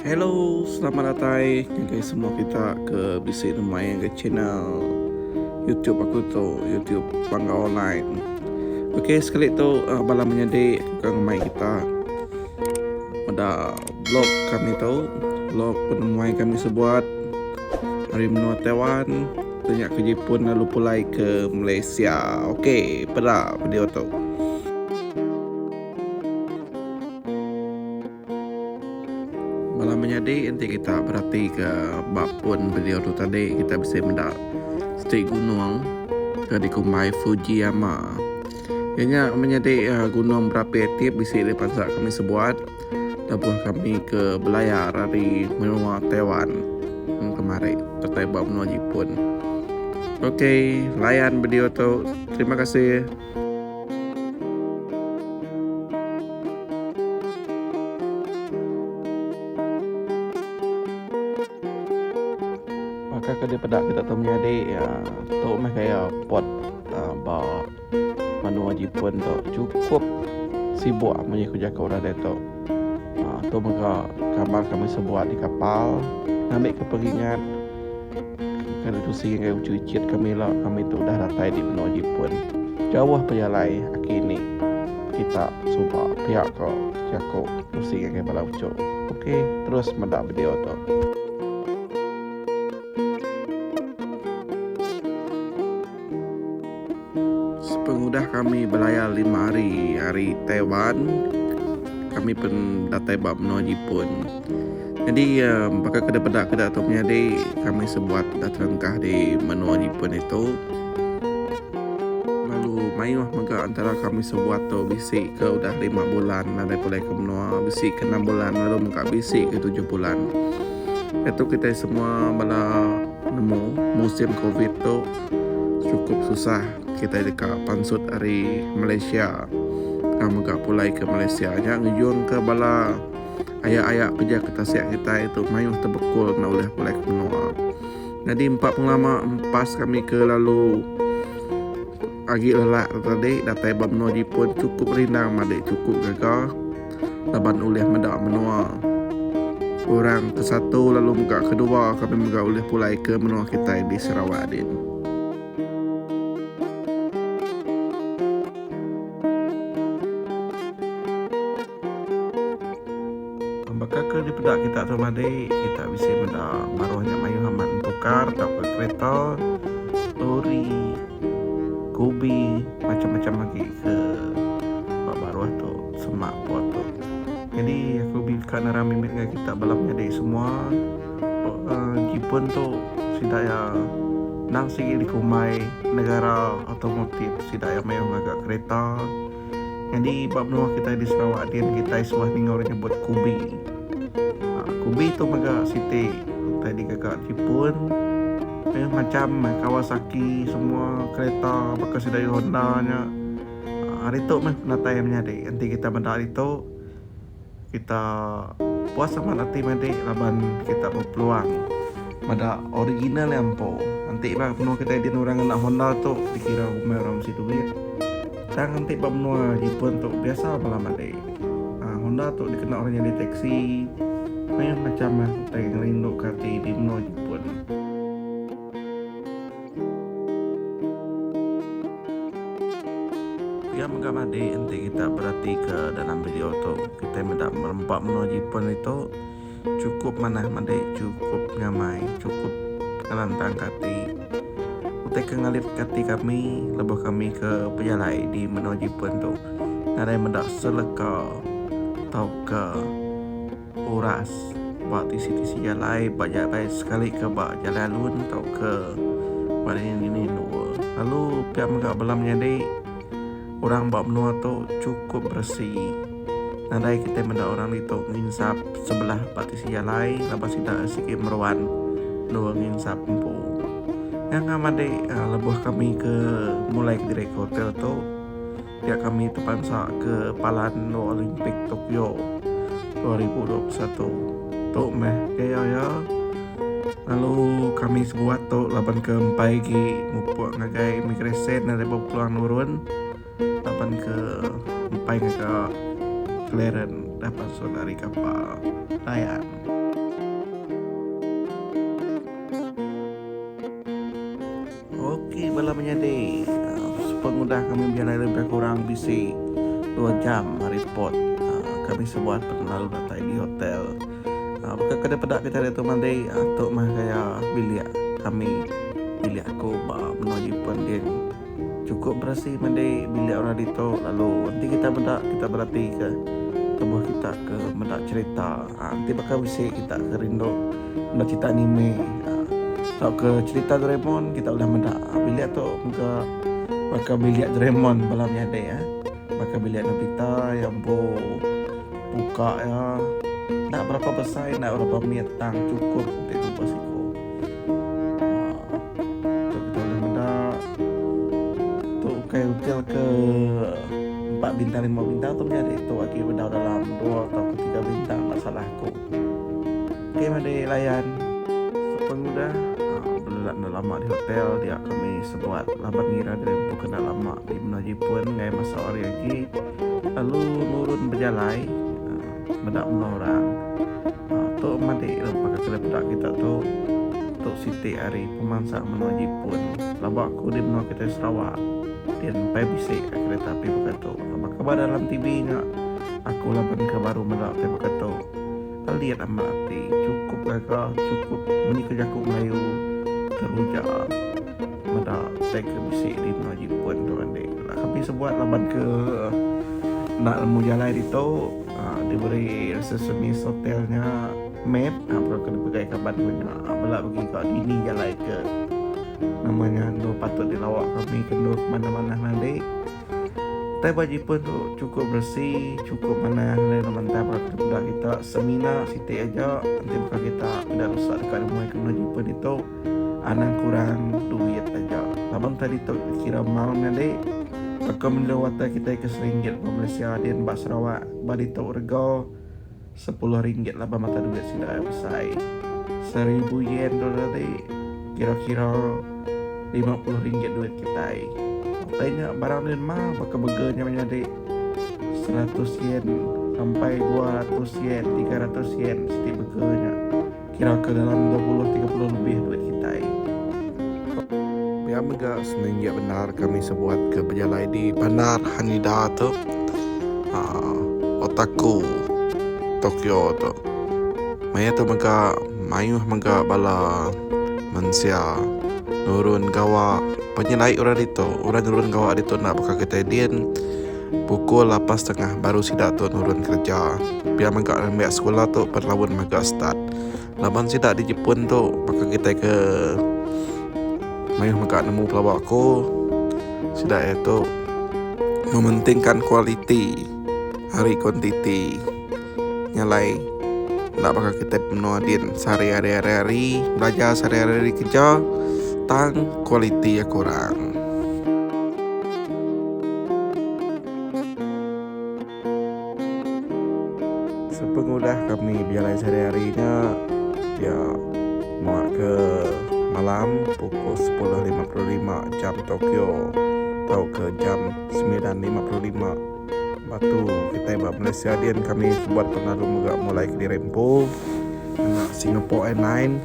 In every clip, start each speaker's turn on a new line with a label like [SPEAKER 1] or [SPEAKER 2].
[SPEAKER 1] Hello, selamat datai ngagai semua kita ke bisi nemuai ngagai channel YouTube aku tu, YouTube Panggau Online. Okey, sekali tu uh, bala menyadi aku ka ngemai kita meda blog kami tu, blog penemuai kami sebuat ari menua Taiwan tanya ke Jepun lalu pulai ke Malaysia. Okey, peda video tu. Bala menyadi enti kita berati ke ba pun video tu tadi kita bisi meda siti gunung ke dikumbai Fujiyama. Iya nya menyadi gunung berapi aktif bisi dipansa kami sebuat lebuh kami ke belayar ari menua Taiwan kemari datai ba menua Jipun. Okey layan video tu. Terima kasih. Baka ke dipeda kita tu menyadi tu meh gaya port ba menua Jipun tu chukup sibuk munyi ku jaku orang diatu. Tu mega gambar kami sebuat di kapal ngambi ke pengingat Kena tusi ngagai uchu ichit kami ila kami tu udah datai di menua Jipun. Jauh pejalai aki ini kita suba pia ko jaku tusi ngagai bala uchu. Ok terus meda video tu. Sepengudah kami belayar lima hari ari Taiwan, kami pen datai ba menua Jipun. Nyadi baka ke dipeda keda tu menyadi kami sebuat udah terengkah di menua Jipun ditu. Lalu mayuh mega antara kami sebuat tu bisi ke udah lima bulan nadai pulai ke menua, bisi ke enam bulan lalu mega bisi ke tujuh bulan. Diatu kitai semua bala nemu musim covid tu chukup susah kitai deka pansut ari Malaysia tang mega pulai ke Malaysia nya ngejungka bala aya-aya keja ke tasik kitai tu mayuh tebekul enda ulih pulai ke menua. Nyadi empa pengelama empas kami ke lalu agi lelak tadi datai ba menua Jipun chukup rindang madik chukup gaga laban ulih meda menua orang ke satu lalu mega kedua kami mega ulih pulai ke menua kitai di Sarawak din. Baka ke dipeda kita tu madi kita bisi meda baruh nya mayuh amat entukar tauka kereta, lori, kubi macam-macam agi ke ba baruh tu semak port tu. Nyadi aku bika nerang mimit ngagai kita bala menyadi semua uhh jipun tu sida iya endang sigi dikumbai negara automotif sida iya mayuh ngaga kereta. Nyadi ba menua kitai di Sarawak din kitai suah ninga orang nyebut kubi. uhh Kubi tu mega siti utai digaga jipun mayuh macam Kawasaki semua kereta baka sida Honda nya. Hari tu meh penatai menyadi enti kita meda ditu kita puas amat ati madi laban kita bepeluang meda original iya empu. Enti ba menua kitai din orang ngena Honda tu dikira umai orang bisi duit tang enti ba menua Jipun tu biasa bala madi. uhh Honda tu dikena orang nyadi taxi mayuh macam utai ngerinduka ati di menua Jipun. Pia mega madi enti kita beratika dalam video tu kitai meda merempa menua Jipun ditu chukup manah madi chukup nyamai chukup ngelantangka ati. Utai ke ngalitka ati kami lebuh kami ke bejalai di menua Jipun tu nadai meda seleka tauka uras ba tisi-tisi jalai ba jalai sekali ke ba jalai alun tauka ba dini-dini endur. Lalu pia mega bala menyadi orang ba menua tu chukup beresi. Nadai kitai meda orang ditu nginsap sebelah ba tisi jalai laban sida sigi meruan endur nginsap empu. Nya ngah madi lebuh kami ke mulai kediri ke hotel tu. Dia kami tepansa ke palan endur Olimpik Tokyo 2021. Tu meh gaya iya. Lalu kami sebuat tu laban ke empai agi mupuk ngagai imigresen nadai bepeluang nurun laban ke empai ngaga clearance dah pansut ari kapal Dayan. bala menyadi sepengudah kami bejalai lebih kurang bisi dua jam ari port kami sebuat pen lalu datai di hotel. Baka ke dipeda kitai ditu madi tu mah gaya bilik kami bilik aku ba menua Jipun din. Chukup beresi madi bilik orang ditu lalu enti kita meda kita berati ke tubuh kita ke meda cherita enti baka bisi kita ke rindu meda cherita anime tauka cherita Doraemon kita ulih meda bilik tu mega baka bilik Doraemon bala menyadi baka bilik Nobita iya empu buka iya enda berapa besai enda berapa mit tang chukup enti tubuh siku. Tu kita ulih meda tu ukai hotel ke empat bintang lima bintang tu menyadi tu agi bedau dalam dua tauka tiga bintang enda salah aku. Okey madi layan sepengudah uhh bela enda lama di hotel dia kami sebuat laban ngira diri empu ke enda lama di menua Jipun ngagai masa hari agi lalu nurun bejalai uhh meda menua orang. Tu madi baka ke peda kita tu, tu siti ari pemansang menua Jipun. Pelaba aku di menua kitai Sarawak din empai bisi kereta api baka tu. Baka ba dalam TV nya aku laban ke baru meda utai baka tu alit amat ati chukup gaga chukup munyi ke jaku Melayu teruja meda utai ke bisi di menua Jipun tu madi. Kami sebuat laban ke enda nemu jalai ditu. Diberi receptionist hotel nya map baka ke dipegai kaban ku nya bela begiga dini jalai ke nama nya endur patut dilawa kami ke endur manah-manah mandi. Utai ba Jipun tu chukup beresi chukup manah lalu enda mantah baka ke peda kita semina siti aja enti baka kita enda rusak deka nemuai ke menua Jipun ditu anang kurang duit aja laban utai ditu kira mal menyadi. Baka menda water kitai ke seringgit ba Malaysia din ba Sarawak ba ditu rega sepuluh ringgit laban mata duit sida iya besai. Seribu yen tu tadi kira kira 50 ringgit duit kitai. Utai nya barang din mah baka burger nya menyadi 100 yen sampai 200 yen 300 yen siti burger nya. Kira ke dalam 20 30 lebih duit kitai. Pia mega seninjik bendar kami sebuat ke bejalai di bandar Haneda tu uhh Otaku Tokyo tu. Maya tu mega mayuh mega bala mensia nurun gawa penyelai orang ditu. Orang nurun gawa ditu enda baka kitai din. Pukul lapan setengah baru sida tu nurun kereja. Pia mega nembiak sekula tu pen laun mega start. Laban sida di Jepun tu baka kitai ke mayuh mega nemu pelaba aku sida iya tu mementingkan kualiti ari kuantiti. Nya alai enda baka kitai menua din sehari hari hari hari belajar sehari hari hari kereja tang kualiti iya kurang. Sepengudah kami bejalai sehari-hari nya dia muak ke malam pukul 10.55 jam Tokyo tauka jam 9.55 batu kitai ba Malaysia din kami sebuat pengalu mega mulai kediri empu ngena Singapore Airlines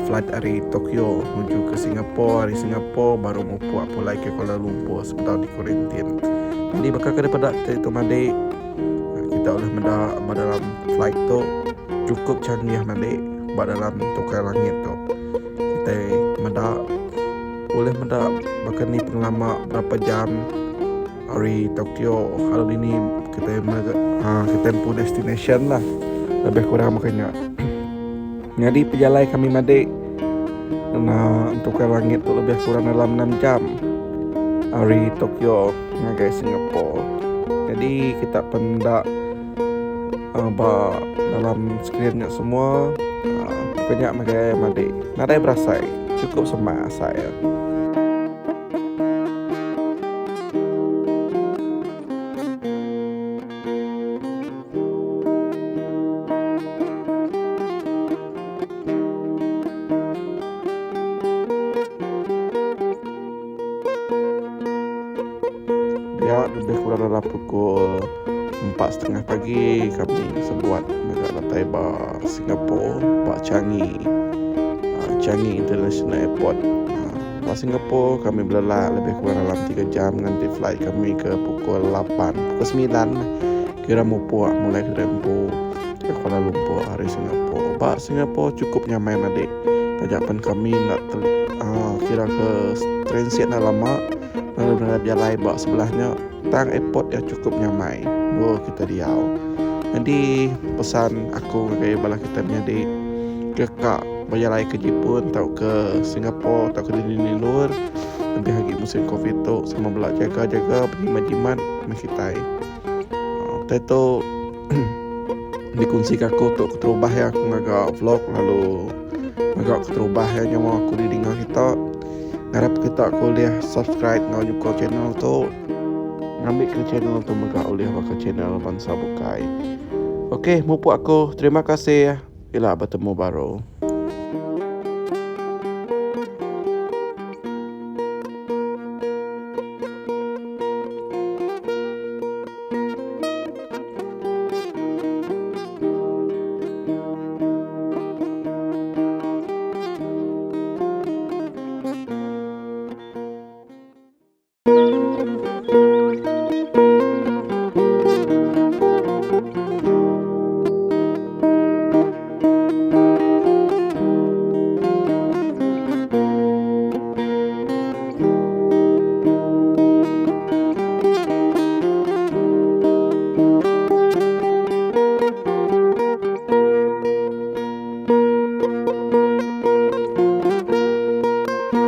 [SPEAKER 1] flight ari Tokyo nuju ke Singapore ari Singapore baru mupuk pulai ke Kuala Lumpur sebedau dikuarantin. Nyadi baka ke dipeda kitai tu madi kita ulih meda ba dalam flight tu chukup canggih madi ba dalam tukar langit tu. Kitai meda ulih meda baka ni pengelama berapa jam ari Tokyo lalu dini kitai mega uhh kitai empu destination lah lebih kurang baka nya. Nyadi pejalai kami madi ngena entukar langit tu lebih kurang dalam enam jam ari Tokyo ngagai Singapore. Jadi kita pen enda uhh ba dalam skrin nya semua uhh baka nya ngagai madi nadai berasai chukup semak asai iya. Dia lebih kurang dalam pukul empat setengah pagi kami sebuat mega datai ba Singapore ba Changi Changi International Airport. Ba Singapore kami belelak lebih kurang dalam tiga jam nganti flight kami ke pukul lapan, pukul semilan meh kira mupuk mulai kediri empu ke Kuala Lumpur ari Singapore. Ba Singapore chukup nyamai madik taja pen kami enda uhh kira ke transit enda lama lalu nadai bejalai ba sebelah nya tang airport iya chukup nyamai endur kita diau. Nyadi pesan aku ngagai bala kita menyadi ke ka bejalai ke Jipun tauka Singapore tauka dini-dini endur lebih agi musim covid tu sama bela jaga-jaga bejimat-jimat meh kitai. Utai tu dikunsika aku tu keterubah iya aku ngaga vlog lalu ngaga keterubah iya nyawa aku didinga kita. Ngarap kita ke ulih subscribe enggau nyukung channel tu ngambika channel tu mega ulih baka channel bansa bukai. Okey mupuk aku terima kasih ila betemu baru.